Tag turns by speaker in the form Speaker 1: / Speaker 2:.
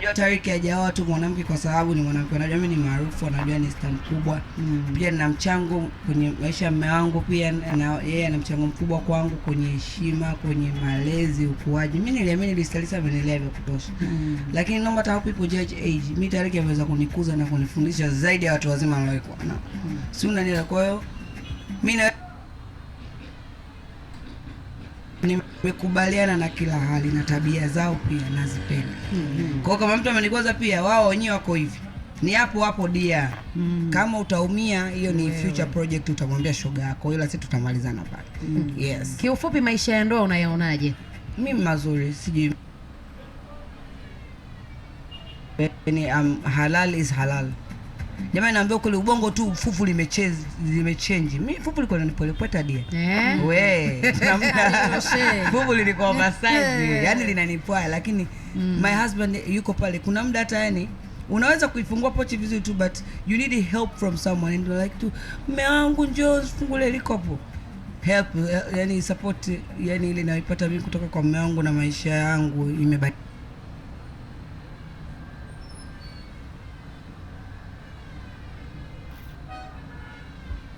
Speaker 1: Unajua Tariki hajaoa tu mwanamke kwa sababu ni mwanamke. Unajua mimi ni maarufu, anajua ni star mkubwa. Pia nina mchango kwenye maisha ya mume wangu, pia na yeye ana mchango mkubwa kwangu kwenye heshima, kwenye malezi, ukuaji. Mimi niliamini Lisalisa amenilea vya kutosha. Lakini no matter how people judge age, mimi Tariki ameweza kunikuza na kunifundisha zaidi ya watu wazima waliokuwa nao. Si unanielewa? Kwa hiyo mimi nimekubaliana na kila hali na tabia zao pia nazipenda. Kwa hiyo kama mtu amenikwaza pia wao wenyewe wako hivi. Ni hapo hapo dia. Kama utaumia hiyo ni future project, utamwambia shoga yako, ila sisi tutamalizana pale. Yes.
Speaker 2: Kiufupi, maisha ya ndoa unayaonaje?
Speaker 1: Mimi mazuri, sijui. Yaani, halal is halal. Jamani, naambia kweli, ubongo tu fufu limechange. Mimi fufu liko linanipolepweta dia. We, fufu lilikuwa oversize, yani linanipwaya, lakini my husband yuko pale. Kuna muda hata yani unaweza kuifungua pochi vizuri tu, but you need help from someone and you're like tu, mume wangu njoo fungulie likopo. Help, yani support, yani ile naipata mimi kutoka kwa mume wangu na maisha yangu imebadilika.